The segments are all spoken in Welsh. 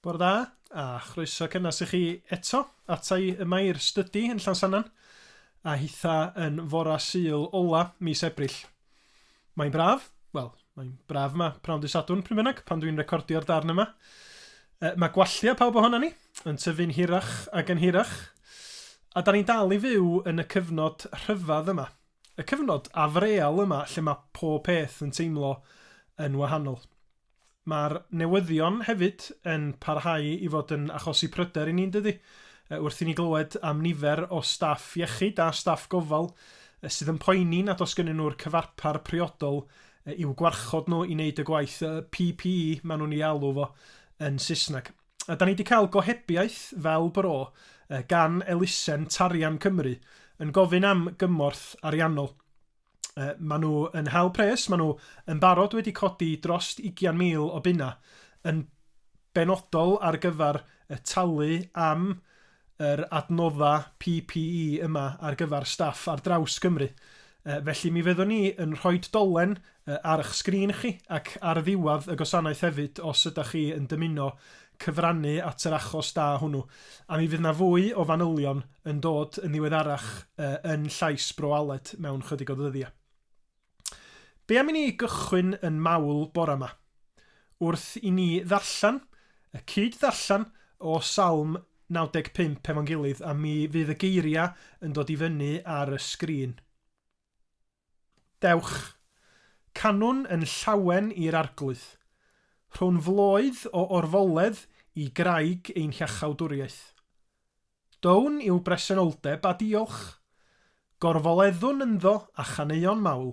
Bore da, a chroeso cynnes i chi eto ata i yma i'r stydi yn Llansannan, a hitha yn fora Sul ola mis Ebrill. Mae'n braf, wel, mae'n braf yma pnawn dy Sadwrn pryd bynnag, pan dwi'n recordio'r darn yma. E, mae gwalliau pawb ohonan ni yn tyfu'n hirach ac yn hirach, a da ni'n dal i fyw yn y cyfnod rhyfedd yma. Y cyfnod afreal yma lle mae pob peth yn teimlo yn wahanol. Mae'r newyddion hefyd yn parhau i fod yn achosi pryder i ni, yn dydi? Wrth i ni glywed am nifer o staff iechyd a staff gofal sydd yn poeni nad oes gennyn nhw'r cyfarpar priodol i'w gwarchod nhw i wneud y gwaith, y PPE maen nhw'n ei alw fo yn Saesneg. A da ni wedi cael gohebiaeth fel bro gan elusen Tarian Cymru yn gofyn am gymorth ariannol. Maen nhw yn hel pres, maen nhw yn barod wedi codi dros 20,000 o bunna yn benodol ar gyfer y talu am yr adnoddau PPE yma ar gyfer staff ar draws Cymru. Felly mi fyddwn ni yn rhoi dolen ar eich sgrin chi ac ar ddiwedd y gwasanaeth hefyd os ydych chi yn dymuno cyfrannu at yr achos da hwnnw. A mi fydd 'na fwy o fanylion yn dod yn ddiweddarach yn Llais Bro Aled mewn chydig o ddyddiau. Be am i ni gychwyn yn mawl bore 'ma? Wrth i ni ddarllen, y cyd-ddarllen o Salm 95 efo'n gilydd a mi fydd y geiriau yn dod i fyny ar y sgrin. Dewch, canwn yn llawen i'r Arglwydd. Rhown floedd o orfoledd i graig ein hiachawdwriaeth. Down i'w bresenoldeb a diolch. Gorfoleddwn ynddo â chaneuon mawl.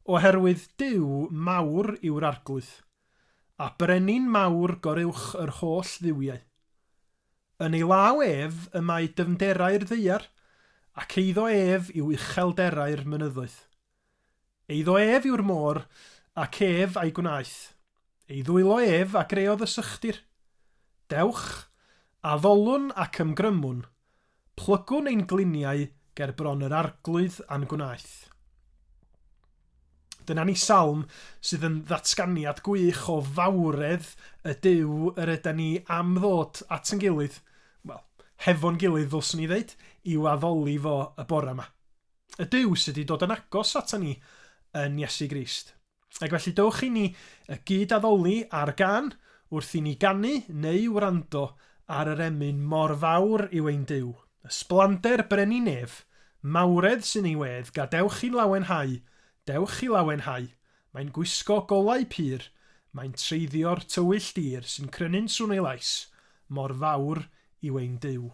Oherwydd Duw mawr yw'r Arglwydd, a brenin mawr goruwch yr holl dduwiau. Yn ei law ef y mae dyfnderau'r ddaear, ac eiddo ef yw uchelderau'r mynyddoedd. Eiddo ef yw'r môr, ac ef a'i gwnaeth. Ei ddwylo ef a greodd y sychdir. Dewch, addolwn ac ymgrymwn, Plygwn ein gliniau ger bron yr Arglwydd a'n gwnaeth. Dyna ni salm sydd yn ddatganiad gwych o fawredd y Duw yr yda ni am ddod at yn gilydd, wel, hefo'n gilydd ddylswn i ddeud, i'w addoli fo y bore yma. Y Duw sydd wedi dod yn agos ata ni yn Iesu Grist. Ac felly dowch i ni gyd-addoli ar gân wrth i ni ganu neu wrando ar yr emyn Mor fawr yw ein Duw. Ysblander brenin nef, mawredd sy'n ei wedd, gadewch i'n lawenhau, dewch i lawenhau. Mae'n gwisgo golau pur, mae'n treiddio'r tywyll dir sy'n crynu'n sŵn ei lais, mor fawr yw ein Duw.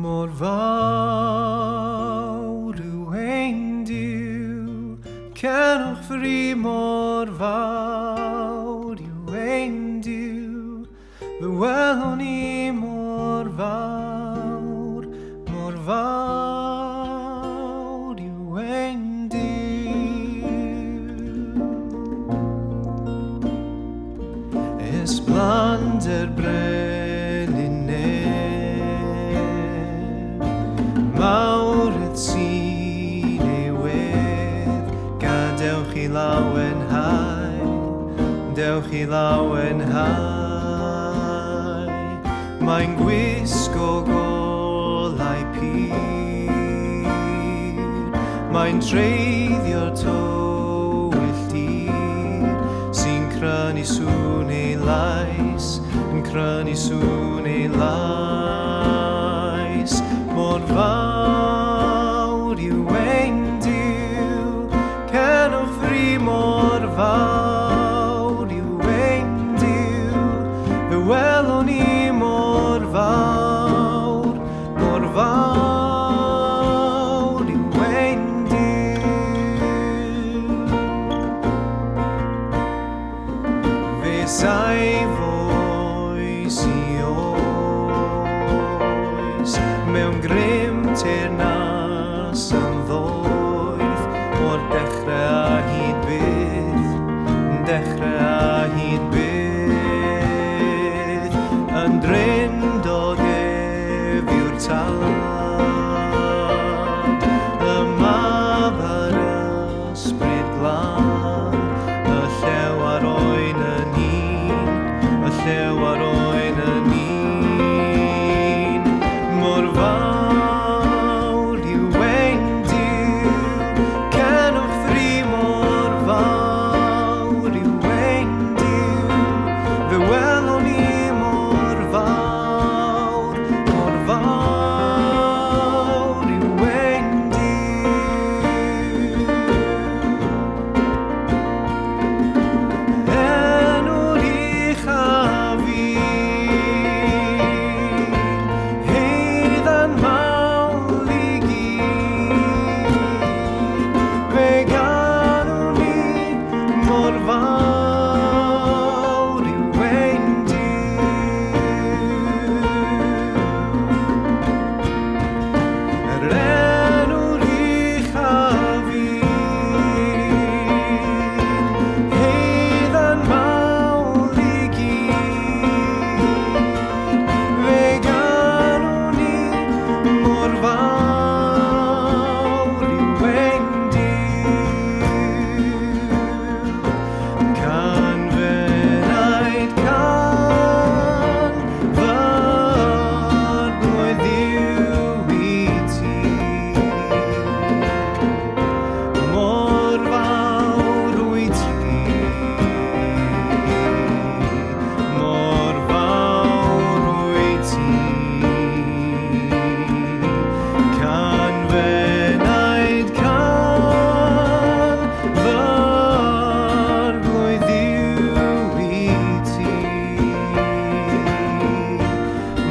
Mor fawr yw ein Duw, cenwch fri mor fawr yw ein Duw, fe welwn ni mor fawr, mor fawr yw ein Duw. Ysblander brenin nef, mawredd sy'n ei wedd, gadewch i lawenhau, dewch i lawenhau. Mae'n gwisgo golau pur, mae'n treiddio'r tywyll dir, sy'n crynu sŵn ei lais, yn crynu sŵn ei lais. Mor fawr yw ein Duw, cenwch fri mor fawr yw ein Duw, fe welwn ni mor fawr, mor fawr yw ein Duw. Fe saif oes i oes mewn grym teyrnas am ddo. Tad, y Mab a'r Ysbryd Glân, y llew a'r oen yn un, y llew a'r oen yn un. Mor fawr yw ein Duw, cenwch fri mor fawr yw ein Duw, fe welwn ni mor fawr, mor fawr yw ein Duw. Enw'r uchaf i, heiddan mawl i gyd. Fe ganwn ni mor fawr yw ein Duw. Yr enw'r uchaf i, heiddan mawl i gyd. Fe ganwn ni mor fawr yw ein Duw. Can fy naid can fy arglwydd yw i ti. Mor fawr wyt ti, mor fawr wyt ti. Can fy naid can fy arglwydd yw i ti.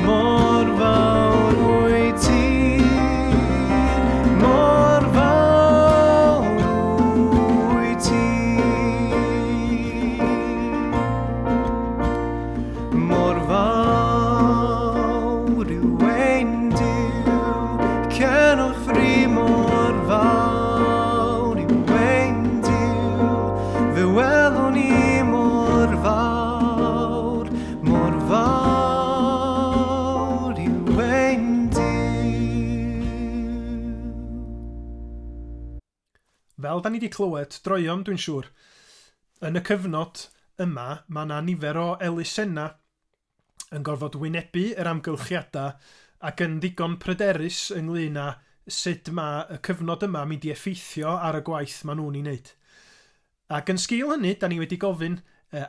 Mor fawr wyt ti, mor fawr wyt ti. Mor fawr yw ein Duw, cenwch fri mor fawr yw ein Duw, fe welwn ni mor fawr, mor fawr yw ein Duw. Fel da ni 'di clywed droeon dwi'n siŵr, yn y cyfnod yma mae 'na nifer o elusennau yn gorfod wynebu yr amgylchiadau ac yn ddigon pryderus ynglyn â sut mae y cyfnod yma mynd i effeithio ar y gwaith maen nhw'n ei wneud. Ac yn sgil hynny, da ni wedi gofyn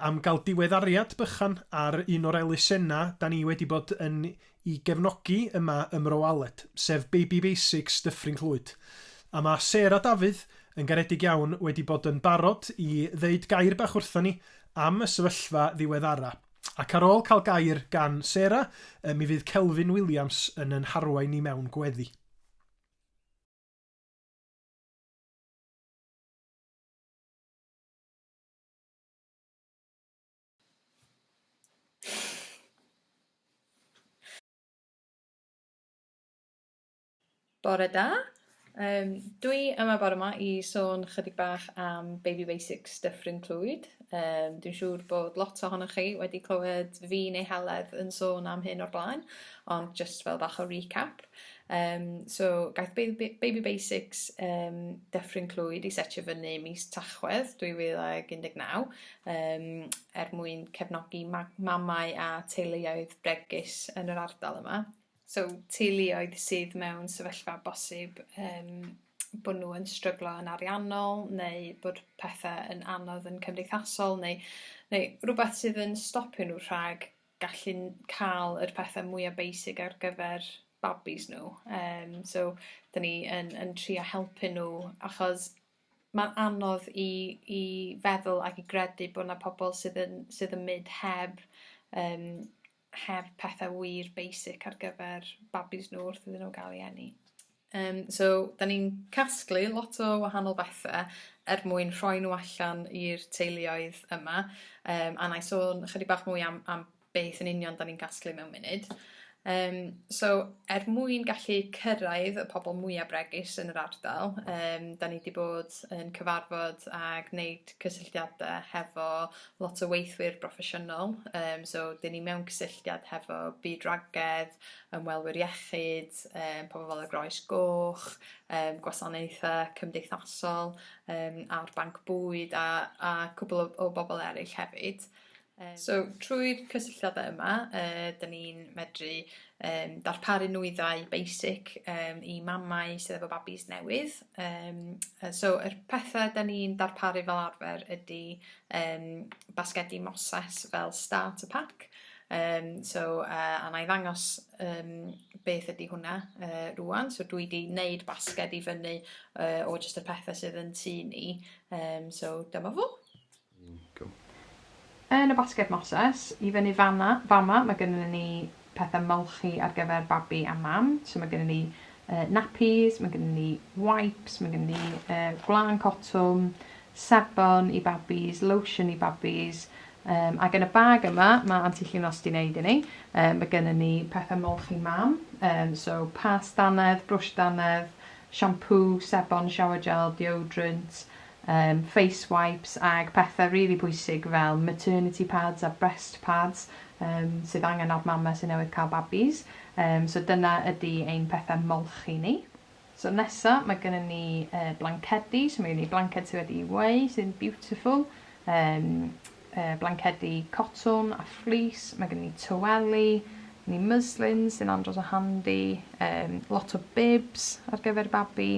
am gael diweddariad bychan ar un o'r elusennau da ni wedi bod yn i gefnogi yma ym Mro Aled, sef Baby Basics Dyffryn Clwyd. A mae Sarah Dafydd yn garedig iawn wedi bod yn barod i ddeud gair bach wrthon ni am y sefyllfa ddiweddara. Ac ar ôl cael gair gan Sarah, mi fydd Kelvin Williams yn yn harwain ni mewn gweddi. Bore da. Um, dwi yma bore yma i sôn chydig bach am Baby Basics Dyffryn Clwyd. Um, dwi'n siŵr bod lot ohonoch chi wedi clywed fi neu Heledd yn sôn am hyn o'r blaen, ond just fel bach o recap. Um, so, gaeth Baby, Baby Basics um, Dyffryn Clwyd i setio fyny mis Tachwedd 2019 um, er mwyn cefnogi ma mamau a teuluoedd bregus yn yr ardal yma. So, teuluoedd sydd mewn sefyllfa bosib um, bod nhw yn stryglo yn ariannol neu bod pethau yn anodd yn cymdeithasol neu, neu rhywbeth sydd yn stopio nhw rhag gallu cael yr pethau mwyaf basic ar gyfer babis nhw. Um, so, dyn ni yn, yn trio helpu nhw achos mae'n anodd i, i feddwl ac i gredu bod yna pobl sydd yn, sydd yn mynd heb, um, heb pethau wir basic ar gyfer babis nhw wrth iddyn nhw gael eu eni. Um, so, da ni'n casglu lot o wahanol bethau er mwyn rhoi nhw allan i'r teuluoedd yma. Um, a na i sôn chydig bach mwy am, am beth yn union da ni'n casglu mewn munud. Yym so er mwyn gallu cyrraedd y pobl mwya bregus yn yr ardal yym 'dan ni 'di bod yn cyfarfod a gneud cysylltiade hefo lot o weithwyr broffesiynol yym so 'dyn ni mewn cysylltiad hefo bydwragedd, ymwelwyr iechyd, yym pobl fel y Groes Goch, yym gwasanaethe cymdeithasol yym a'r banc bwyd a a cwpwl o o bobl eraill hefyd. So trwy'r cysylltiadau yma yy 'dan ni'n medru yym darparu nwyddau basic yym i mamau sydd efo babis newydd yym yy so yr pethe 'dan ni'n darparu fel arfer ydy yym basgedi Moses fel starter pack yym so yy a 'nai ddangos yym beth ydy hwnna yy rŵan so dwi 'di neud basged i fyny yy o jyst y pethe sydd yn tŷ ni yym so dyma fo. Go. Yn y basged Moses, i fyny fan'na, fama, mae gynnon ni pethau molchi ar gyfer babi a mam. So mae gynnon ni nappies, mae gynnon ni wipes, mae gynnon ni gwlân cotwm, sebon i babis, lotion i babis, ac yn y bag yma, mae Anti Llinos 'di wneud i ni, mae gynnon ni pethau molchi mam, so past dannedd, brwsh dannedd, shampoo, sebon, shower gel, deodorant, yym face wipes ag pethe rili pwysig fel maternity pads a breast pads yym sydd angen ar mame sy newydd cael babis. Yym so dyna ydi ein pethe molchi ni. So nesa mae gynnon ni yy blancedi, so mae gynnon ni blanced sy wedi ei weu sy'n beautiful, yym yy blancedi cotwm a fleece, mae gynnon ni tyweli, ni muslins sy'n andros o handi, yym lot o bibs ar gyfer babi,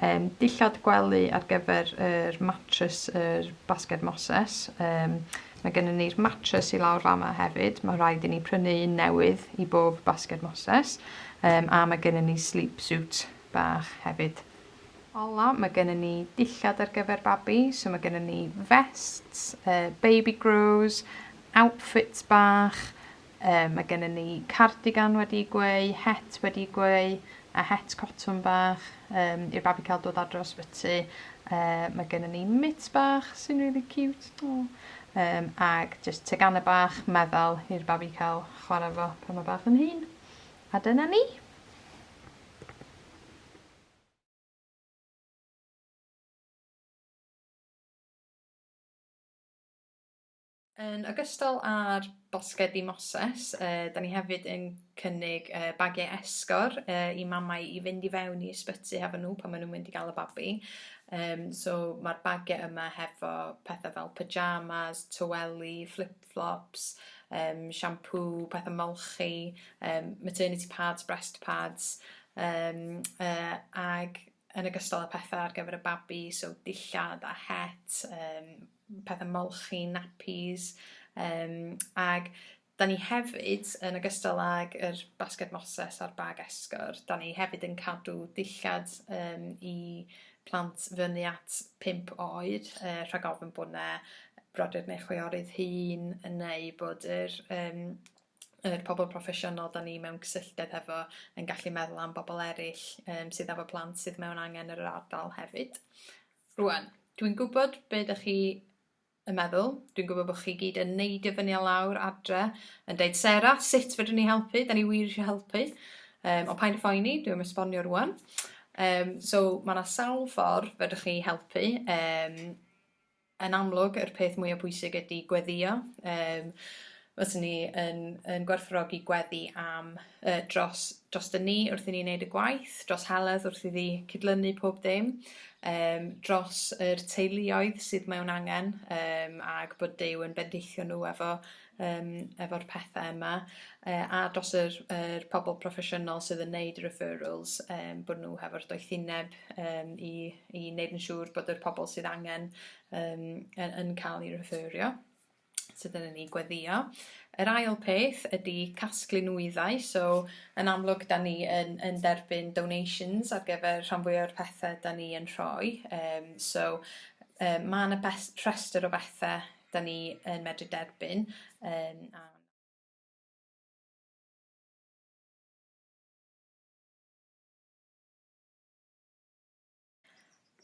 Yym, dillad gwely ar gyfer yr mattress, yr basged Moses. Yym, mae gennym ni'r mattress i lawr fama hefyd. Mae rhaid i ni prynu un newydd i bob basged Moses. Yym, a mae gennym ni sleep suit bach hefyd. Ola, mae gennym ni dillad ar gyfer babi. So mae gennym ni vests, baby grows, outfits bach, Yym, mae gennyn ni cardigan wedi gweu, het wedi gweu, a het cotwm bach yym i'r babi cael dod adre o ysbyty. Mae gennyn ni mitts bach sy'n rili ciwt, o! Yym, ag jyst teganau bach meddal i'r babi cael chwarae efo pan mae bach yn hŷn. A dyna ni! Yn ogystal â'r basgedi Moses, yy 'dan ni hefyd yn cynnig yy bagiau esgor yy i mamau i fynd i fewn i ysbyty hefo nhw pan maen nhw'n mynd i gael y babi. Yym so ma'r bagiau yma hefo pethe fel pyjamas, tyweli, flip-flops, yym siampŵ, pethe molchi, yym maternity pads, breast pads, yym yy ag yn ogystal â pethe ar gyfer y babi, so dillad a het, yym pethe molchi, nappies, yym ag 'dan ni hefyd, yn ogystal ag yr basged Moses a'r bag esgor, 'dan ni hefyd yn cadw dillad yym i plant fyny at pump oed, yy rhag ofn bod 'na brodyr neu chwiorydd hŷn, neu bod yr yym yr pobl proffesiynol 'dan ni mewn cysylltiad hefo yn gallu meddwl am bobl eraill yym sydd efo plant sydd mewn angen yn yr ardal hefyd. Rŵan, dwi'n gwybod be dach chi yn meddwl, dwi'n gwybod bod chi gyd yn neidio fyny a lawr adre yn deud Sarah, sut fedrwn ni helpu? 'Dan ni wir eisiau helpu. Yym ond paid â phoeni, dwi am esbonio rŵan. Yym so ma' 'na sawl ffordd fedrwch chi helpu yym Yn amlwg, yr peth mwya pwysig ydy gweddïo. Yym, fyswn i yn yn gwerthfawrogi gweddi am yy dros droston ni wrth i ni wneud y gwaith, dros Heledd wrth iddi cydlynu pob dim, yym dros yr teuluoedd sydd mewn angen, yym ag bod Duw yn bendithio nhw efo yym efo'r pethe yma, yy a dros yr yr pobl proffesiynol sydd yn neud y referrals, yym bod nhw hefo'r doethineb yym i i neud yn siŵr bod yr pobl sydd angen yym yn yn cael eu referio. So dyna ni, gweddïo. Yr ail peth ydy casglu nwyddau, so yn amlwg 'dan ni yn yn derbyn donations ar gyfer rhan fwya o'r pethe 'dan ni yn rhoi, yym so yy ma' 'na bes- rhestr o bethe 'dan ni yn medru derbyn yym a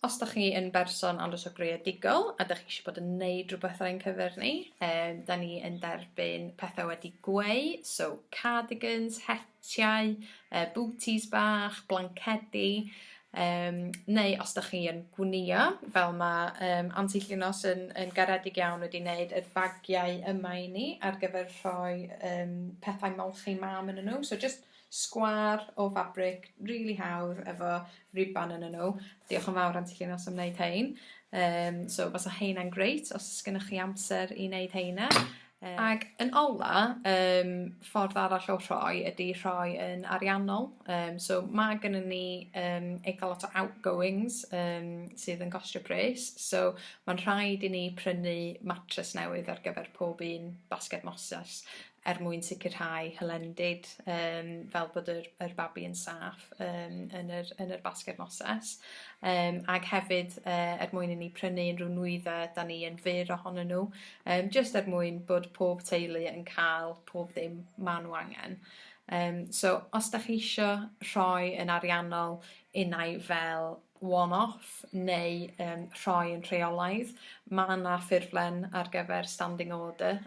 Os da chi yn berson andros o greadigol a da chi eisiau bod yn neud rhywbeth ar ein cyfer ni, da ni yn derbyn pethau wedi gweu, so cardigans, hetiau, booties bach, blancedi, neu os da chi yn gwnïo, fel mae Anti Llinos yn yn garedig iawn wedi wneud yr bagiau yma i ni ar gyfer rhoi pethau molchi mam yn nhw. So just sgwâr o fabric, rili hawdd, efo riban yn nhw. Diolch yn fawr Anti Llinos am wneud hein. So fysa heina'n grêt os oes gennych chi amser i wneud heina. Ac yn ola, ffordd arall o rhoi ydy rhoi yn ariannol. So ma' gynnon ni eitha lot o outgoings sydd yn costio pres. So ma'n rhaid i ni prynu matres newydd ar gyfer pob un basged Moses er mwyn sicrhau hylendid fel bod yr yr babi yn saff yn yr yn yr basged Moses. Ag hefyd er mwyn i ni prynu unrhyw nwyddau 'dan ni yn fyr ohonyn nhw jyst er mwyn bod pob teulu yn cael pob ddim ma' nhw angen. So os 'dach chi isio rhoi yn ariannol unai fel one-off neu rhoi yn rheolaidd, ma' 'na ffurflen ar gyfer standing order.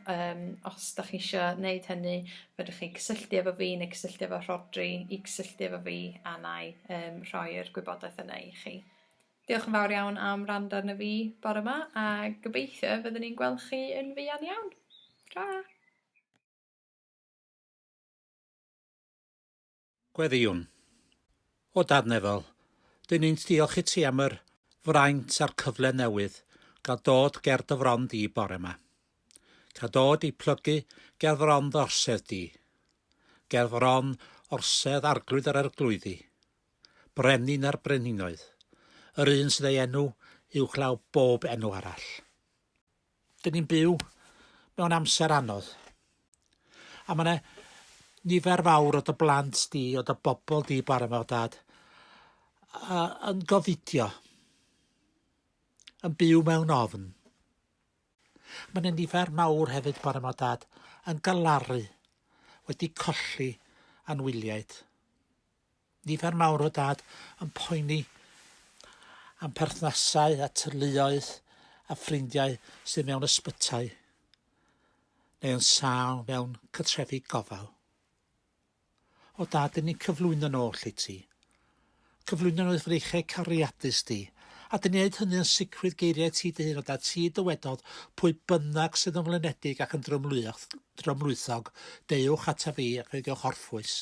Os 'dach chi isio neud hynny, fedrwch chi cysylltu efo fi neu cysylltu efo Rhodri i cysylltu efo fi a 'na i rhoi'r gwybodaeth yna i chi. Diolch yn fawr iawn am wrando arno fi bore 'ma a gobeithio fyddwn ni'n gweld chi yn fuan iawn. Tara! Gweddïwn. O Dad Nefol, dyn ni'n diolch i ti am yr fraint a'r cyfle newydd gael dod ger dy fron di bore 'ma. Cael dod i plygu ger fron dy orsedd di. Ger fron orsedd Arglwydd yr Arglwyddi. Brenin a'r brenhinoedd. Yr un sydd ei enw uwchlaw bob enw arall. Dyn ni'n byw mewn amser anodd. A mae yna nifer fawr o dy blant di, o dy bobl di bore yma, o dad, a, yn gofidio, yn byw mewn ofn. Mae yna nifer mawr hefyd bore yma, o dad, yn galaru, wedi colli anwyliaid. Nifer mawr o dad yn poeni am perthnasau a teuluoedd a ffrindiau sydd mewn ysbytai neu yn sâl mewn cartrefi gofal. O dad, dyn ni'n cyflwyno nhw oll i ti. Cyflwyno nhw i'th freichiau cariadus di. A dyn ni'n gwneud hynny yn sicrwydd geiriau ti dy hun, o dad, ti dywedodd, pwy bynnag sydd yn flinedig ac yn drymlwythog, deuwch ataf fi ac fe gewch orffwys.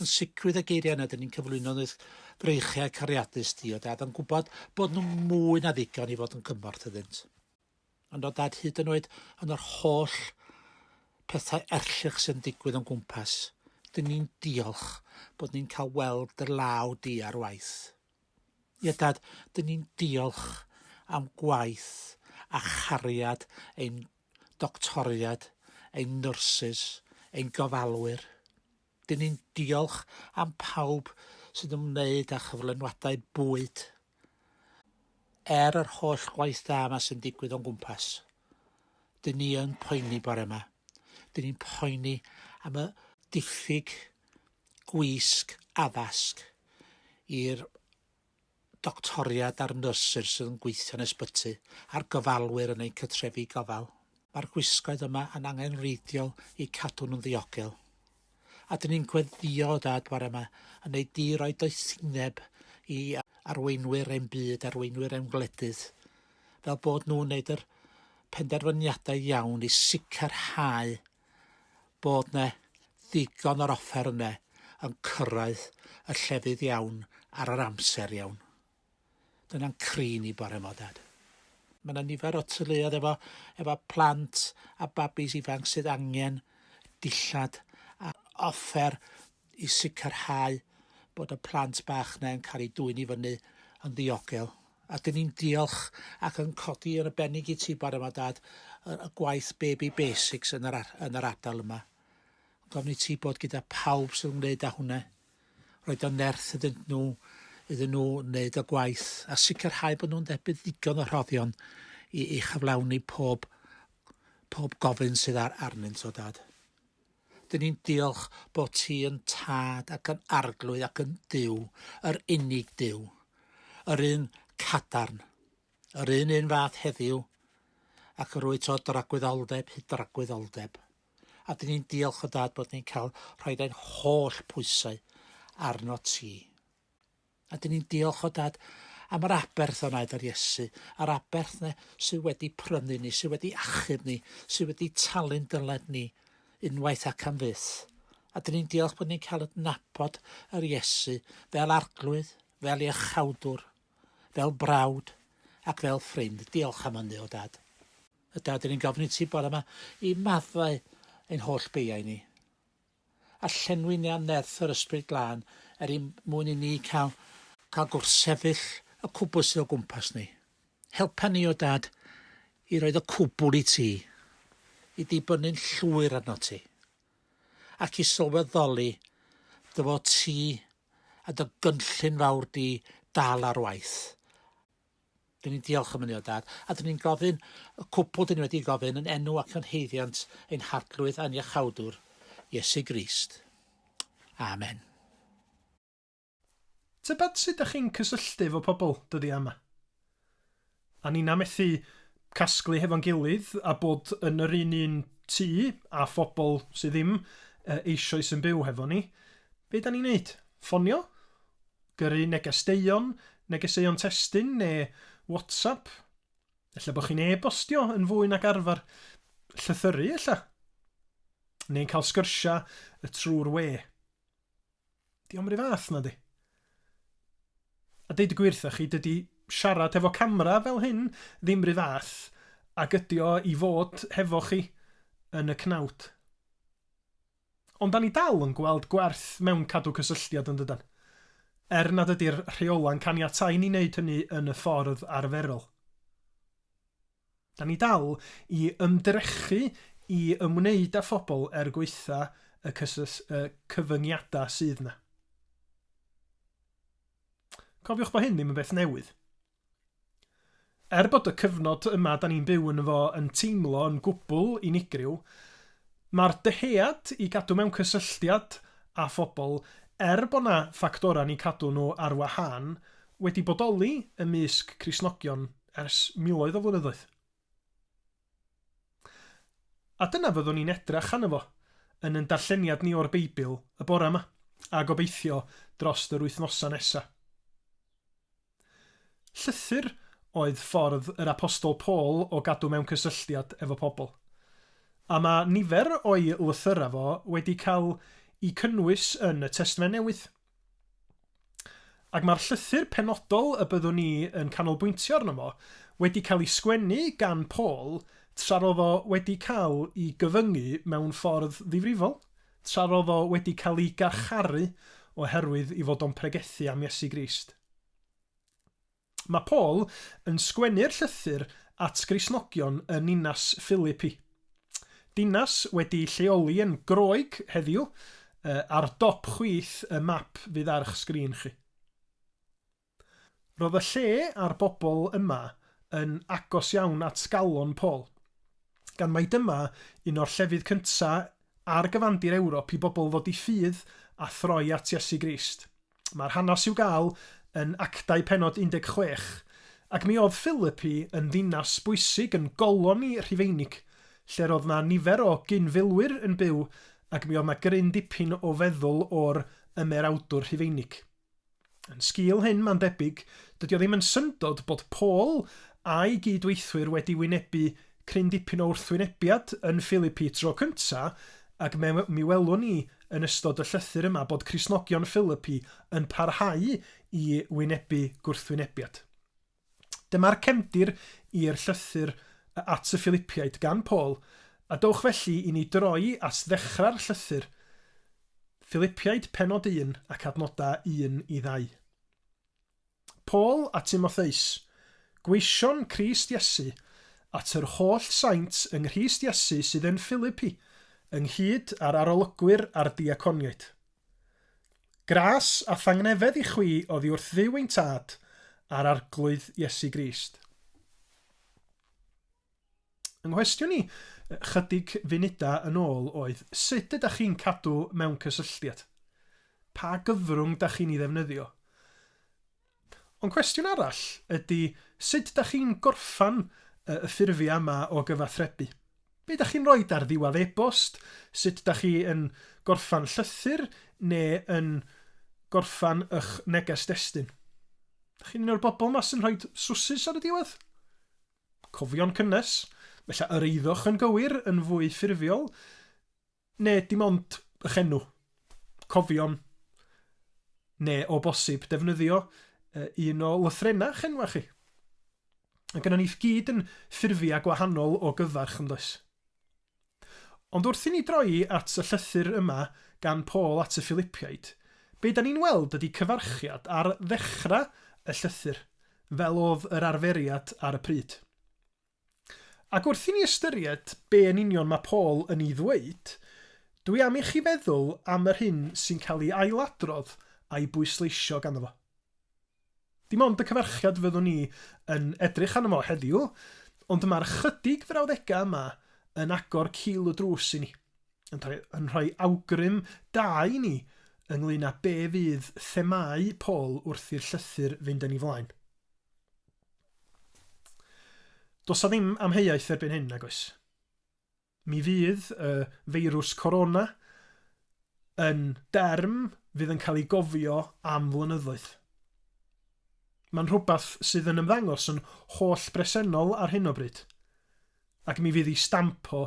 Yn sicrwydd y geiriau yna dyn ni'n cyflwyno nhw i'th freichiau cariadus di, o Dad, yn gwybod bod nhw mwy na ddigon i fod yn gymorth iddynt. Ond o Dad, hyd yn oed yn yr holl pethau erllich sy'n digwydd o'n gwmpas, dyn ni'n diolch bod ni'n cael weld dy law di ar waith. Ie, Dad, dyn ni'n diolch am gwaith a chariad ein doctoriaid, ein nyrsys, ein gofalwyr. Dyn ni'n diolch am pawb sydd yn ymwneud â chyflenwadau bwyd. Er yr holl gwaith da yma sy'n digwydd o'n gwmpas, dyn ni yn poeni bore yma. Dyn ni'n poeni am y diffyg gwisg addasg i'r doctoriaid a'r nyrsys sydd yn gweithio yn ysbyty, a'r gofalwyr yn ein cartrefi gofal. Mae'r gwisgoedd yma yn angenrheidiol i cadw nhw'n ddiogel. A dyn ni'n gweddïo, Dad, bore yma, yn ei di roi doethineb i arweinwyr ein byd, arweinwyr ein gwledydd, fel bod nhw'n wneud yr penderfyniadau iawn i sicrhau bod 'na ddigon o'r offer yna yn cyrraedd y llefydd iawn ar yr amser iawn. Dyna'n cri ni bore 'ma, Dad. Mae 'na nifer o teuluoedd efo, efo plant a babis ifanc sydd angen dillad a offer i sicrhau bod y plant bach 'na yn cael eu dwyn i fyny yn ddiogel. A dyn ni'n diolch ac yn codi yn arbennig i ti bore 'ma, Dad, y, y gwaith Baby Basics yn yr, yn yr ardal yma. Gofyn i ti bod gyda pawb sydd yn wneud â hwnna. Roed o nerth iddyn nhw, iddyn nhw wneud y gwaith a sicrhau bod nhw'n derbyn ddigon o rhoddion i, i chyflawni pob, pob gofyn sydd ar, arnynt o Dad. Dyn ni'n diolch bod ti yn Tad ac yn Arglwydd ac yn Duw, yr unig Duw, yr un cadarn, yr un un fath heddiw, ac yr wyt o dragwyddoldeb hyd dragwyddoldeb. A dyn ni'n diolch o dad bod ni'n cael rhoi ein holl pwysau arno ti. A dyn ni'n diolch o dad am yr aberth o wnaed ar Iesu, a'r aberth ne sydd wedi prynu ni, sydd wedi achub ni, sydd wedi talu'n dyled ni unwaith ac am fyth. A dyn ni'n diolch bod ni'n cael adnabod yr Iesu fel arglwydd, fel iachawdwr, fel brawd ac fel ffrind. Diolch am hynny, o dad. Y dad, dyn ni'n gofyn i ti bore yma i maddau ein holl beiau ni. A llenwi ni â nerth yr Ysbryd Glân er i mwyn i ni cael, cael gwrthsefyll y cwbl sydd o gwmpas ni. Helpa ni, o Dad, i roed y cwbl i ti, i dibynnu'n llwyr arno ti, ac i sylweddoli dy fod ti a dy gynllun fawr di dal ar waith. Dyn ni'n diolch am hynny o dad, a dyn ni'n gofyn y cwbl dyn ni wedi gofyn yn enw ac yn haeddiant ein Harglwydd a'n Iachawdwr, Iesu Grist. Amen. Tybed sut dach chi'n cysylltu efo pobl dyddiau yma? A ninna methu casglu hefo'n gilydd a bod yn yr un un tŷ a phobl sydd ddim eisoes yn byw hefo ni, be da ni'n neud? Ffonio? Gyrru negesdeuon, negeseuon testun neu WhatsApp? Ella bod chi'n e-bostio yn fwy nag arfer. Llythyru ella? Neu'n cael sgyrsiau y trwy'r we? Di o'm 'run fath nadi? A deud y gwir 'tha chi, dydi siarad hefo camera fel hyn ddim 'run fath ag ydi o i fod hefo chi yn y cnawd. Ond 'da ni dal yn gweld gwerth mewn cadw cysylltiad yn dydan? Er nad ydi'r rheolau'n caniatáu i ni wneud hynny yn y ffordd arferol. Da ni dal i ymdrechu i ymwneud â phobl er gwaetha y y cyfyngiadau sydd 'na. Cofiwch bod hyn ddim yn beth newydd. Er bod y cyfnod yma da ni'n byw ynddo fo yn teimlo yn gwbl unigryw, mae'r dyhead i gadw mewn cysylltiad â phobl, er bod 'na ffactorau ni'n cadw nhw ar wahân, wedi bodoli ymysg Cristnogion ers miloedd o flynyddoedd. A dyna fyddwn ni'n edrach arno fo yn yn darlleniad ni o'r Beibl y bore yma, a gobeithio drost yr wythnosau nesa. Llythyr oedd ffordd yr Apostol Paul o gadw mewn cysylltiad efo pobl. A mae nifer o'i lythyrau fo wedi cael eu cynnwys yn y Testament Newydd. Ac mae'r llythyr penodol y byddwn ni yn canolbwyntio arno fo wedi cael ei sgwennu gan Paul tra roedd o wedi cael ei gyfyngu mewn ffordd ddifrifol, tra roedd o wedi cael ei garcharu oherwydd ei fod o'n pregethu am Iesu Grist. Mae Paul yn sgwennu'r llythyr at Gristnogion yn ninas Philipi. Dinas wedi'i lleoli yn Groeg heddiw, ar dop chwith y map fydd ar eich sgrin chi. Roedd y lle a'r bobl yma yn agos iawn at galon Paul, gan mai dyma un o'r llefydd cyntaf ar gyfandir Ewrop i bobl ddod i ffydd a throi at Iesu Grist. Mae'r hanes i'w gael yn Actau pennod 16, ac mi oedd Philipi yn ddinas bwysig yn goloni Rhufeinig, lle'r oedd 'na nifer o gyn-filwyr yn byw ac mi oedd 'na gryn dipyn o feddwl o'r ymerawdwr Rhufeinig. Yn sgil hyn, mae'n debyg, dydy o ddim yn syndod bod Paul a'i gyd-weithwyr wedi wynebu cryn dipyn o wrthwynebiad yn Philipi tro cynta, ac mi welwn ni yn ystod y llythyr yma bod Cristnogion Philipi yn parhau i wynebu gwrthwynebiad. Dyma'r cefndir i'r llythyr at y Philipiaid gan Paul, a dowch felly i ni droi at ddechrau'r llythyr, Philipiaid pennod 1 ac adnodau 1 i 2. Paul a Timotheus, gweision Crist Iesu, at yr holl saint yng Nghrist Iesu sydd yn Philipi, ynghyd â'r arolygwyr a'r diaconiaid. Gras a thangnefedd i chwi oddi wrth Dduw ein Tad a'r Arglwydd Iesu Grist. Yng nghwestiwn i chydig funudau yn ôl oedd, sut ydych chi'n cadw mewn cysylltiad? Pa gyfrwng dach chi'n ei ddefnyddio? Ond cwestiwn arall ydy sut da chi'n gorffan y ffurfiau yma o gyfathrebu? Be da chi'n rhoi ar ddiwedd e-bost? Sut da chi yn gorffan llythyr neu yn gorffan eich neges destun? Da chi'n un o'r bobl yma sy'n rhoi swsus ar y diwedd? Cofion cynnes, felly yr eiddoch yn gywir yn fwy ffurfiol, neu dim ond eich enw, cofion, neu o bosib defnyddio un o lythrennau eich enwau chi. Mae gennym ni gyd yn ffurfiau gwahanol o gyfarch, yn does? Ond wrth i ni droi at y llythyr yma gan Paul at y Philipiaid, be da ni'n weld ydy cyfarchiad ar ddechrau y llythyr, fel oedd yr arferiad ar y pryd. Ac wrth i ni ystyried be yn union mae Paul yn ei ddweud, dwi am i chi feddwl am yr hyn sy'n cael ei ailadrodd a'i bwysleisio ganddo fo. Dim ond y cyfarchiad fyddwn ni yn edrych arno fo heddiw, ond mae'r chydig frawddegau yma yn agor cil y drws i ni, yn rhoi, yn rhoi awgrym da i ni ynglyn â be fydd themâu Paul wrth i'r llythyr fynd yn ei flaen. Does 'na ddim amheuaeth erbyn hyn, nag oes? Mi fydd y feirws corona yn derm fydd yn cael ei gofio am flynyddoedd. Mae'n rhywbeth sydd yn ymddangos yn holl bresennol ar hyn o bryd, ac mi fydd ei stamp o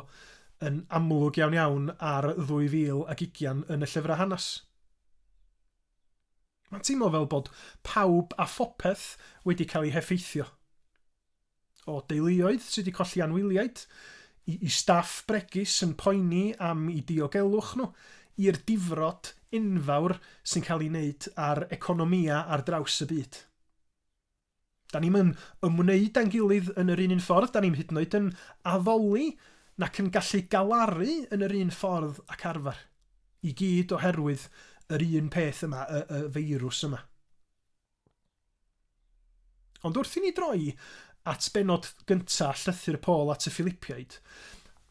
yn amlwg iawn iawn ar 2020 yn y llyfrau hanes. Mae'n teimlo fel bod pawb a phopeth wedi cael eu heffeithio. O deuluoedd sydd wedi colli anwyliaid, i, i staff bregus yn poeni am eu diogelwch nhw, i'r difrod enfawr sy'n cael ei wneud ar economïau ar draws y byd. Da ni'm yn ymwneud â'n gilydd yn yr un un ffordd, da ni'm hyd yn oed yn addoli nac yn gallu galaru yn yr un ffordd ac arfer. I gyd oherwydd yr un peth yma, y, y feirws yma. Ond wrth i ni droi at bennod gyntaf llythyr Paul at y Philipiaid,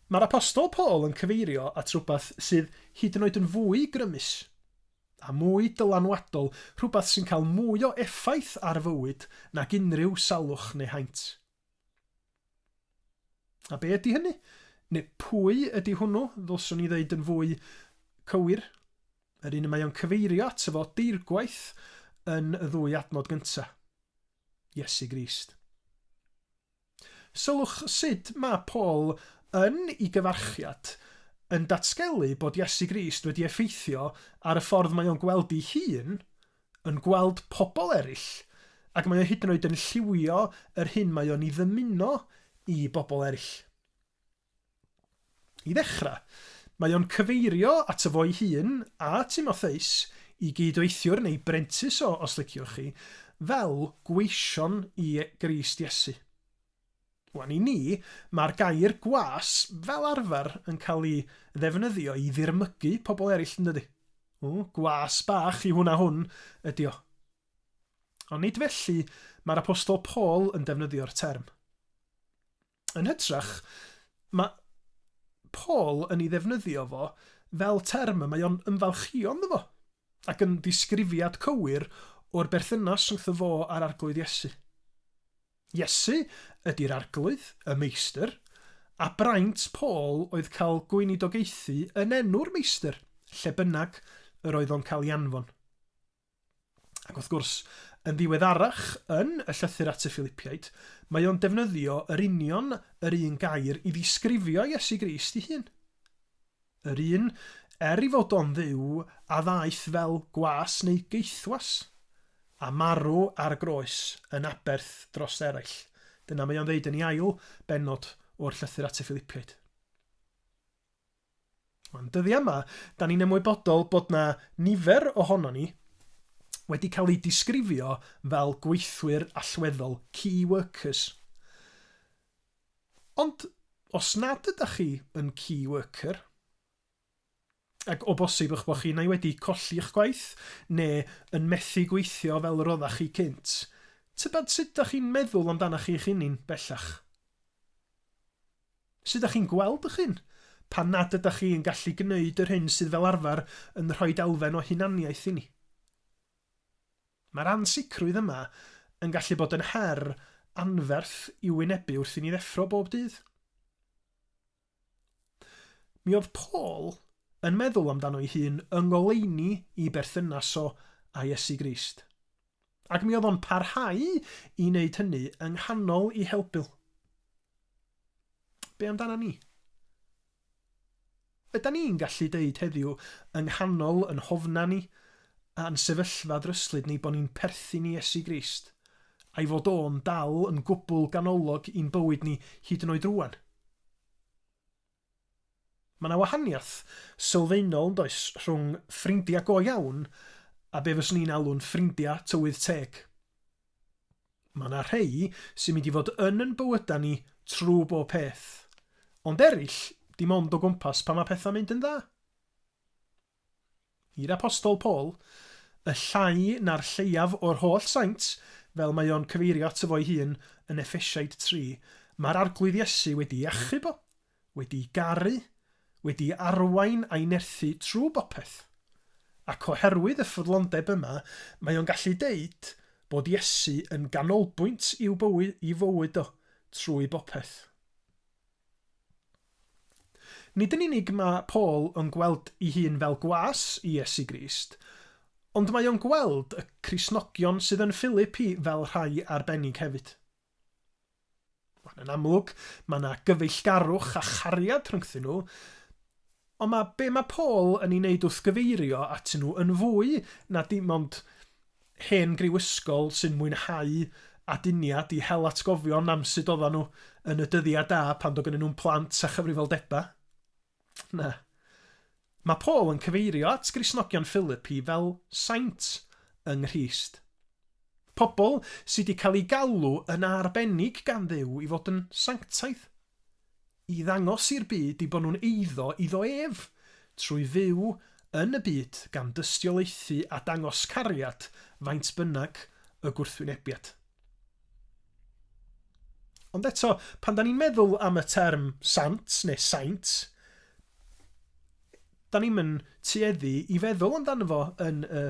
mae'r apostol Paul yn cyfeirio at rhywbeth sydd hyd yn oed yn fwy grymus. a mwy dylanwadol, rhywbeth sy'n cael mwy o effaith ar fywyd nag unrhyw salwch neu haint. A be ydy hynny? Neu pwy ydy hwnnw, ddylswn i ddeud yn fwy cywir? Yr un y mae o'n cyfeirio ato fo deirgwaith yn y ddwy adnod gyntaf. Iesu Grist. Sylwch sut mae Paul yn i gyfarchiad yn datgelu bod Iesu Grist wedi effeithio ar y ffordd mae o'n gweld ei hun, yn gweld pobl eraill, ac mae o hyd yn oed yn lliwio yr hyn mae o'n ei ddymuno i bobl eraill. I ddechrau, mae o'n cyfeirio ato fo'i hun a Timotheus, i gyd-weithiwr neu brentis o, os liciwch chi, fel gweision i Grist Iesu. Wan, i ni, mae'r gair gwas fel arfer yn cael ei ddefnyddio i ddirmygu pobl eraill, yn dydy? O, gwas bach i hwn a hwn ydi o. Ond nid felly mae'r apostol Paul yn defnyddio'r term. Yn hytrach, mae Paul yn ei ddefnyddio fo fel term y mae o'n ymfalchïo ynddo fo, ac yn ddisgrifiad cywir o'r berthynas rhyngtho fo a'r Arglwydd Iesu. Iesu ydy'r Arglwydd, y Meistr, a braint Paul oedd cael gweinidogaethu yn enw'r Meistr, lle bynnag yr oedd o'n cael ei anfon. Ac wrth gwrs, yn ddiweddarach yn y llythyr at y Philipiaid, mae o'n defnyddio yr union yr un gair i ddisgrifio Iesu Grist ei hun. Yr un, er ei fod o'n Dduw, a ddaeth fel gwas neu gaethwas, a marw ar y groes yn aberth dros eraill. Dyna mae o'n ddeud yn ei ail bennod o'r llythyr at y Philipiaid. Ond dyddiau yma, da ni'n ymwybodol bod na nifer ohonon ni wedi cael eu disgrifio fel gweithwyr allweddol, key workers. Ond os nad ydych chi yn key worker, ac o bosib eich bod chi neu wedi colli eich gwaith, neu yn methu gweithio fel yr oeddech chi cynt, tybed sut ydych chi'n meddwl amdanoch chi'ch hunin bellach? Sut dach chi'n gweld eich hun pan nad ydach chi yn gallu gwneud yr hyn sydd fel arfer yn rhoid elfen o hunaniaeth i ni? Mae'r ansicrwydd yma yn gallu bod yn her anferth i'w wynebu wrth i ni ddeffro bob dydd. Mi oedd Paul yn meddwl amdano'i hun yng ngoleuni i berthynas o â Iesu Grist. Ac mi oedd o'n parhau i wneud hynny yng nghanol i helbul. Be amdana ni? Ydan ni'n gallu deud heddiw yng nghanol yn hofna ni a'n sefyllfa ddryslyd ni bod ni'n perthyn i Iesu Grist, a'i fod o'n dal yn gwbl ganolog i'n bywyd ni hyd yn oed rŵan? Mae 'na wahaniaeth sylfaenol, yn does, rhwng ffrindiau go iawn a be fyswn i'n alw'n ffrindiau tywydd teg. Mae 'na rhei sy'n mynd i fod yn yn bywydau ni trwy bob peth, ond eraill dim ond o gwmpas pan mae pethau'n mynd yn dda. I'r Apostol Paul, y llai na'r lleiaf o'r holl saint, fel mae o'n cyfeirio ato fo'i hun yn Effesiaid 3, mae'r Arglwydd Iesu wedi ei achub o, wedi'i garu, wedi'i arwain a'i nerthu trwy bopeth. Ac oherwydd y ffyddlondeb yma, mae o'n gallu deud bod Iesu yn ganolbwynt i'w bywyd, i fywyd o, trwy bopeth. Nid yn unig mae Paul yn gweld ei hun fel gwas i Iesu Grist, ond mae o'n gweld y Cristnogion sydd yn Philipi fel rhai arbennig hefyd. Wan, yn amlwg, mae yna gyfeillgarwch a chariad rhyngthyn nhw, ond mae be mae Paul yn ei wneud wrth gyfeirio atyn nhw yn fwy na dim ond hen griw ysgol sy'n mwynhau aduniad i hel atgofion am sut oeddan nhw yn y dyddiau da pan doedd gynnyn nhw'n plant a chyfrifoldebau. Na. Mae Paul yn cyfeirio at Gristnogion Philipi fel saint yng Nghrist. Pobl sydd wedi cael eu galw yn arbennig gan Dduw i fod yn sanctaidd. I ddangos i'r byd eu bod nhw'n eiddo iddo ef, trwy fyw yn y byd gan dystiolaethu a dangos cariad faint bynnag y gwrthwynebiad. Ond eto, pan da ni'n meddwl am y term sant neu saint, da ni'm yn tueddu i feddwl amdano fo yn y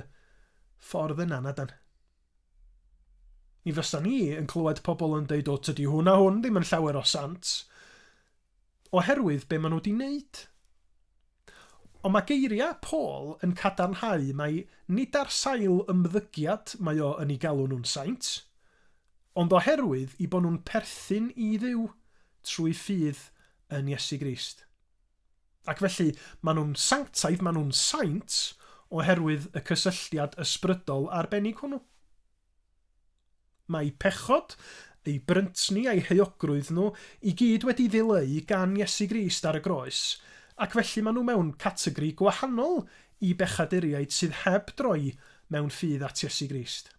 ffordd yna, na dan? Mi fysa ni yn clywed pobl yn deud, o, tydi hwn a hwn ddim yn llawer o sant, oherwydd be maen nhw wedi wneud. Ond mae geiriau Paul yn cadarnhau mai nid ar sail ymddygiad mae o yn eu galw nhw'n saint, ond oherwydd eu bod nhw'n perthyn i Dduw trwy ffydd yn Iesu Grist. Ac felly, maen nhw'n sanctaidd, maen nhw'n saint, oherwydd y cysylltiad ysbrydol arbennig hwnnw. Mae eu pechod, eu bryntni a'u heuogrwydd nhw i gyd wedi ddileu gan Iesu Grist ar y groes, ac felly maen nhw mewn categori gwahanol i bechaduriaid sydd heb droi mewn ffydd at Iesu Grist.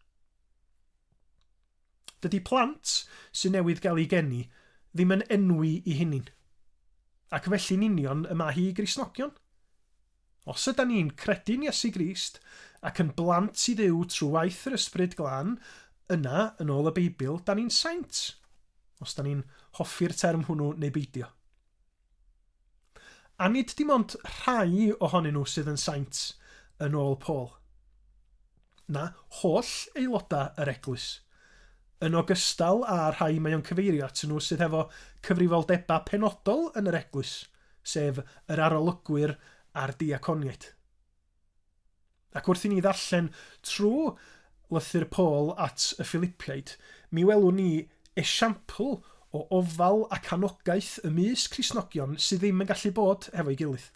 Dydy plant sydd newydd gael eu geni ddim yn enwi i hunin. Ac felly'n union y mae hi i Gristnogion. Os ydan ni'n credu'n Iesu Grist ac yn blant i Dduw trwy waith yr Ysbryd Glân, yna, yn ôl y Beibl, da ni'n saint, os da ni'n hoffi'r term hwnnw neu beidio. A nid dim ond rhai ohonyn nhw sydd yn saint, yn ôl Paul. Na, holl aelodau yr eglwys. Yn ogystal â rhai mae o'n cyfeirio atyn nhw sydd hefo cyfrifoldebau penodol yn yr eglwys. sef yr arolygwyr a'r diaconiaid. Ac wrth i ni ddarllen trwy lythyr Paul at y Philipiaid, mi welwn ni esiampl o ofal ac anogaeth ymysg Cristnogion sydd ddim yn gallu bod hefo'i gilydd.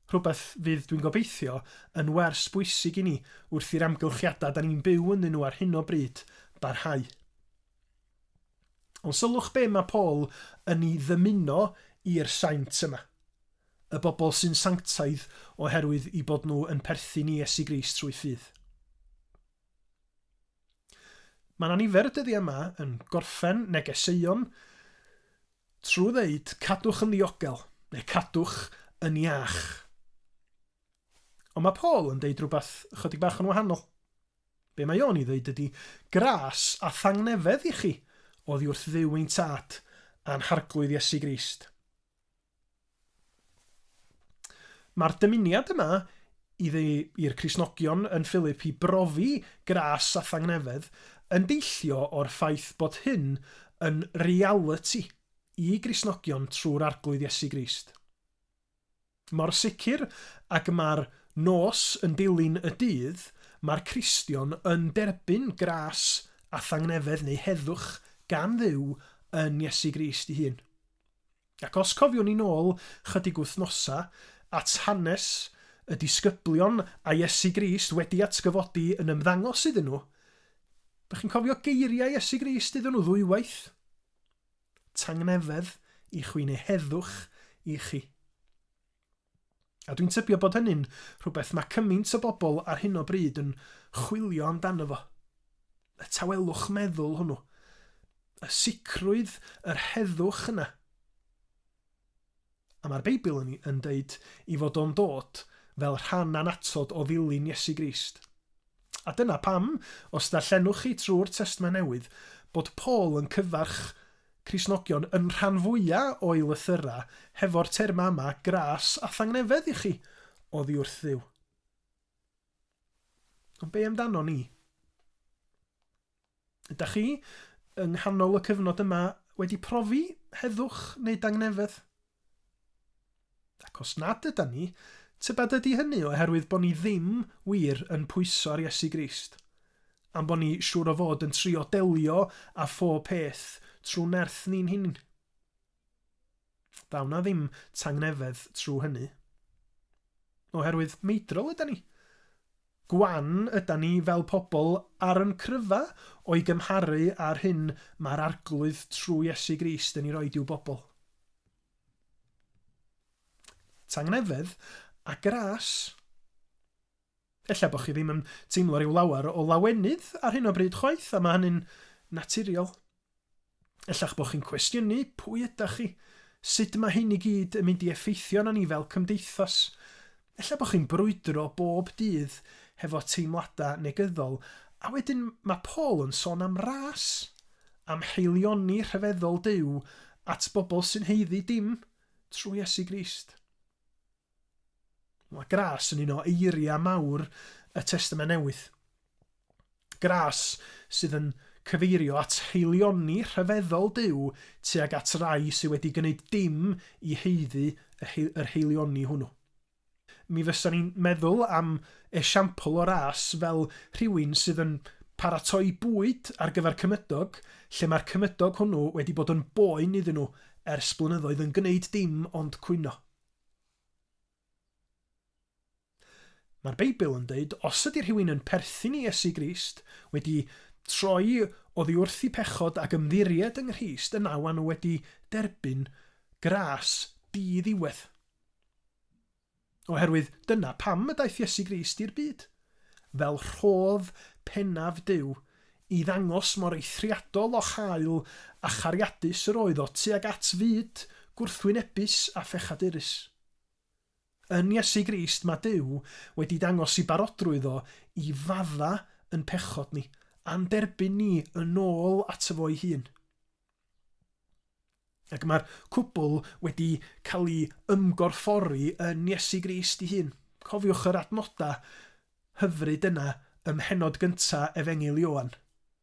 Rhywbeth fydd, dwi'n gobeithio, yn wers bwysig i ni wrth i'r amgylchiadau da ni'n byw ynddyn nhw ar hyn o bryd barhau. Ond sylwch be mae Paul yn ei ddymuno i'r saint yma. Y bobl sy'n sanctaidd oherwydd i bod nhw yn perthyn i Iesu Grist trwy ffydd. Mae yna nifer y dyddiau yma yn gorffen negeseuon trwy ddeud cadwch yn ddiogel neu cadwch yn iach. Ond mae Paul yn deud rhywbeth chydig bach yn wahanol. Be mae o'n ei ddeud ydy, gras a thangnefedd i chi oddi wrth Dduw ein Tad a'n Harglwydd Iesu Grist. Mae'r dymuniad yma iddi i'r Cristnogion yn Philipi brofi gras a thangnefedd yn deillio o'r ffaith bod hyn yn realiti i Gristnogion trwy'r Arglwydd Iesu Grist. Mor sicr ag mae'r nos yn dilyn y dydd, mae'r Cristion yn derbyn gras a thangnefedd neu heddwch gan Dduw yn Iesu Grist ei hun. Ac os cofiwn ni'n ôl chydig wythnosau at hanes y disgyblion a Iesu Grist wedi atgyfodi yn ymddangos iddyn nhw, dych chi'n cofio geiriau Iesu Grist iddyn nhw ddwywaith? Tangnefedd i chwi neu heddwch i chi. A dwi'n tybio bod hynny'n rhywbeth mae cymaint o bobl ar hyn o bryd yn chwilio amdano fo. Y tawelwch meddwl hwnnw. Y sicrwydd, yr heddwch yna. A mae'r Beibl yn, yn deud i fod o'n dod fel rhan annatod o ddilyn Iesu Grist. A dyna pam, os darllenwch chi trwy'r Testament Newydd, bod Paul yn cyfarch Cristnogion yn rhan fwya o'i lythyrau hefo'r termau yma, gras a thangnefedd i chi oddi wrth Dduw. Ond be amdano ni? Ydach chi, yng nghanol y cyfnod yma, wedi profi heddwch neu dangnefedd? Ac os nad ydan ni, tybed ydy hynny oherwydd bod ni ddim wir yn pwyso ar Iesu Grist, a'n bod ni siŵr o fod yn trio delio â phob peth trwy nerth ni'n hunain? Ddaw 'na ddim tangnefedd trwy hynny. Oherwydd meidrol ydan ni. Gwan ydan ni fel pobl ar yn cryfa o'i gymharu â'r hyn mae'r Arglwydd trwy Iesu Grist yn ei roid i'w bobl. Tangnefedd a gras. Ella bod chi ddim yn teimlo rhyw lawer o lawenydd ar hyn o bryd chwaith, a mae hynny'n naturiol. Ella'ch bod chi'n cwestiynu pwy ydach chi, sut mae hyn i gyd yn mynd i effeithio arnon ni fel cymdeithas. Ella bod chi'n brwydro bob dydd hefo teimladau negyddol, a wedyn mae Paul yn sôn am ras, am haelioni rhyfeddol Duw at bobl sy'n haeddu dim, trwy Iesu Grist. Mae gras yn un o eiriau mawr y Testament Newydd. Gras sydd yn cyfeirio at haelioni rhyfeddol Duw tuag at rai sydd wedi gwneud dim i haeddu yr haelioni hwnnw. Mi fysa ni'n meddwl am esiampl o ras fel rhywun sydd yn paratoi bwyd ar gyfer cymydog lle mae'r cymydog hwnnw wedi bod yn boen iddyn nhw ers blynyddoedd yn gwneud dim ond cwyno. Mae'r Beibl yn dweud os ydy rhywun yn perthyn i Iesu Grist, wedi troi oddi wrth eu pechod ac ymddiried yng Nghrist, yna maen nhw wedi derbyn gras di-ddiwedd. Oherwydd dyna pam y daeth Iesu Grist i'r byd, fel rhodd pennaf Duw, i ddangos mor eithriadol o hael a chariadus yr oedd o tuag at fyd gwrthwynebus a phechadurus. Yn Iesu Grist mae Duw wedi dangos i barodrwydd o i fadda yn pechod ni, a'n derbyn ni yn ôl ato fo'i hun. Ac mae'r cwbl wedi cael ei ymgorffori yn Iesu Grist ei hun. Cofiwch yr adnodau hyfryd yna ym mhennod gyntaf Efengyl Ioan.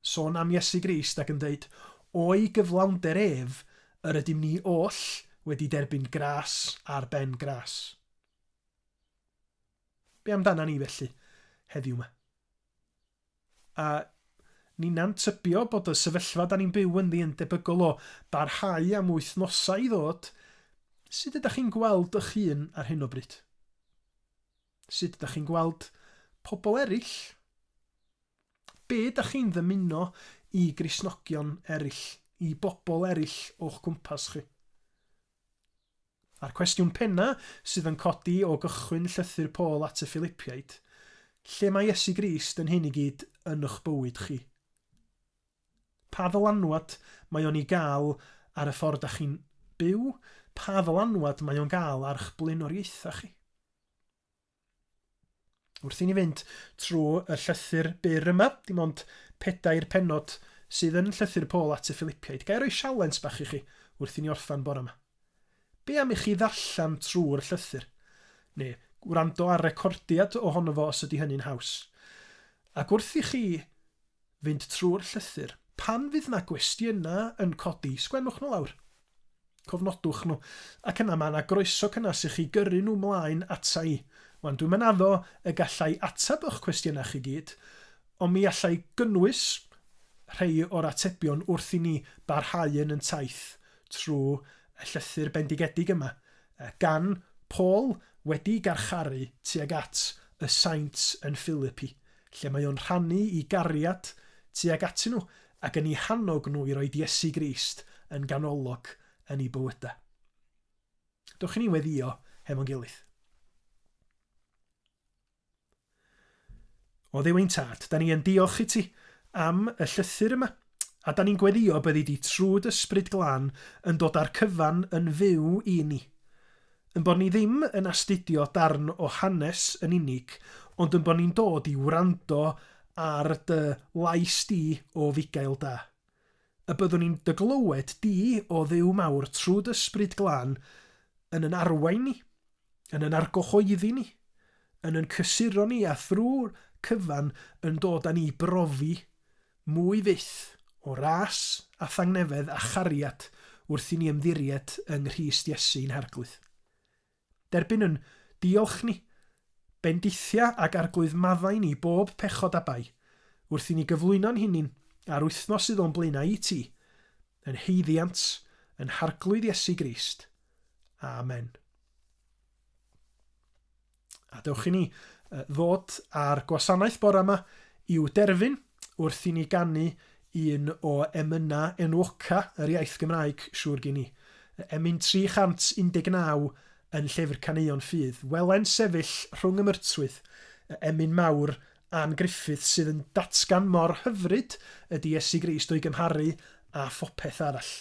Sôn am Iesu Grist ac yn dweud, O'i gyflawnder ef, yr ydym ni oll wedi derbyn gras ar ben gras. Be amdana ni felly heddiw 'ma? A ninna'n tybio bod y sefyllfa da ni'n byw ynddi yn debygol o barhau am wythnosau i ddod, sut ydych chi'n gweld eich hun ar hyn o bryd? Sut ydych chi'n gweld pobl eraill? Be ydych chi'n ddymuno i Gristnogion eraill, i bobl eraill o'ch cwmpas chi? A'r cwestiwn penna sydd yn codi o gychwyn llythyr Paul at y Philipiaid, lle mae Iesu Grist yn hyn i gyd yn ych bywyd chi? Pa ddylanwad mae o'n ei gael ar y ffordd dach chi'n byw? Pa ddylanwad mae o'n gael ar eich blaenoriaethau chi? Wrth i ni fynd trwy y llythyr byr yma, dim ond pedair pennod sydd yn llythyr Paul at y Philipiaid, ga i roi sialens bach i chi wrth i ni orffen bore yma. Be am i chi ddarllen trwy'r llythyr? Neu Wrando ar recordiad ohono fo os ydy hynny'n haws. Ac wrth i chi fynd trwy'r llythyr, pan fydd 'na gwestiynau yn codi, sgwennwch nhw lawr. Cofnodwch nhw. Ac yna mae 'na groeso cynnes i chi gyrru nhw mlaen ata i. Wan, dwi'm yn addo y galla i ateb y'ch cwestiynau chi gyd, ond mi alla i gynnwys rhei o'r atebion wrth i ni barhau yn 'yn taith trwy y llythyr bendigedig yma, gan Paul wedi'i garcharu tuag at y saint yn Philipi, lle mae o'n rhannu 'i gariad tuag atyn nhw ac yn eu hannog nhw i roid Iesu Grist yn ganolog yn eu bywydau. Dewch i ni weddïo hefo'n gilydd. O Dduw ein Tad, da ni yn diolch i ti am y llythyr yma, a da ni'n gweddio byddi di trwy dy Ysbryd Glân yn dod â'r cyfan yn fyw i ni. Yn bod ni ddim yn astudio darn o hanes yn unig, ond yn bod ni'n dod i wrando ar dy lais di o fugail da. Y byddwn ni'n dy glywed di o Dduw mawr trwy dy Ysbryd Glân yn yn arwain ni, yn yn argyhoeddi ni, yn yn cysuro ni a thrwy'r cyfan yn dod â ni i brofi mwy fyth o ras a thangnefedd a chariad wrth i ni ymddiried yng Nghrist Iesu ein Harglwydd. Derbyn yn diolch ni, bendithia ag Arglwydd maddau ni bob pechod a bai, wrth i ni gyflwyno'n hunin a'r wythnos sydd o'n blaenau i ti, yn haeddiant yn Harglwydd Iesu Grist. Amen. A dewch i ni ddod â'r gwasanaeth bore yma i'w derfyn wrth i ni ganu un o emynau enwoca yr iaith Gymraeg, siŵr gin i. Emyn 319 yn Llyfr Caneuon Ffydd. Wele'n sefyll rhwng y myrtwydd, emyn mawr Ann Griffiths sydd yn datgan mor hyfryd ydy Iesu Grist o'i gymharu â phopeth arall.